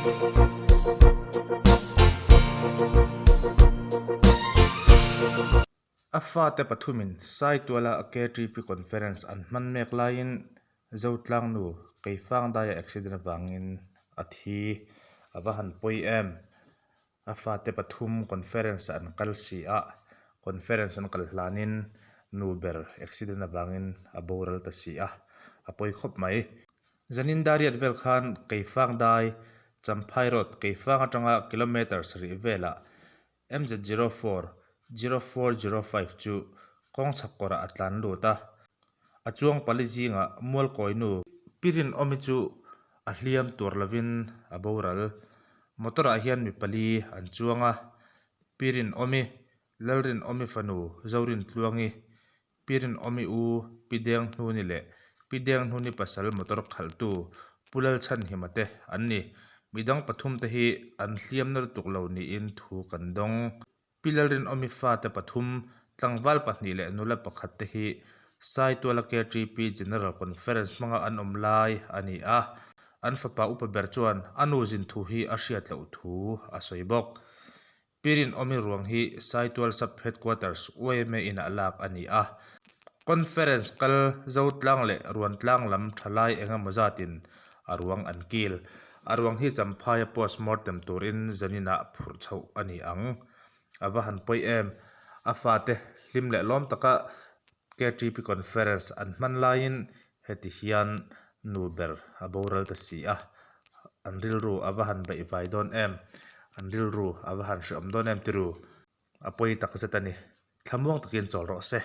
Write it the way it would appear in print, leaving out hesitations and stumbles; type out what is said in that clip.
A fate pathumin Saituala KTP Conference an hman mek laiin Zotlangnu Keifangdaia accident avangin a thi. A va han pawi em? A fate pathum conference an kal si a, conference an kal hlanin nu ber accident avangin a boral ta si a, a pawi khawp mai. Zanin dariat vel khan Keifangdai, Champhai Road, Keifang atanga kilometre sarih velah MZ04, 0405 chu kawng chhak kawrah a tlan lut a, a chuang pali zingah Mualkawinu Pi Rinawmi chu a hliam tur lovin a boral. Motor-ah hian mi pali an chuang a, Pi Rinawmi, Lalrinawmi fanu Zorintluangi, Pi Rinawmi u Pi Denghnuni leh Pi Denghnuni pasal motor khalhtu Pu Lalchhanhima te an ni. Midang pathum te hi an hliam na lutuk lo niin thu kan dawng. Pi Lalrinawmi fate pathum, tlangval pahnih leh nula pakhat te hi Saituala KTP General Conference hmanga an awm lai a ni a. An fapa upa ber chuan a nu zin thu hi a hriat loh thu a sawi bawk. Pi Rinawmi ruang hi Saitual Sub Headquarters yma inah lak a ni a. Conference kal Zotlang leh Ruantlang lam thalai eng emaw zatin a ruang an kil. A ruang hi Champhaia postmortem turin zaninah phurh chhoh a ni ang. A va han pawi em? A fate hlim leh lawm taka KTP Conference an hman laiin heti hian nu ber a boral ta si a, an rilru a va han beih vai dawn em? An rilru a va han hreawm dawn em tiru? A pawi tak zet a ni. Thlamuang takin chawl rawh se.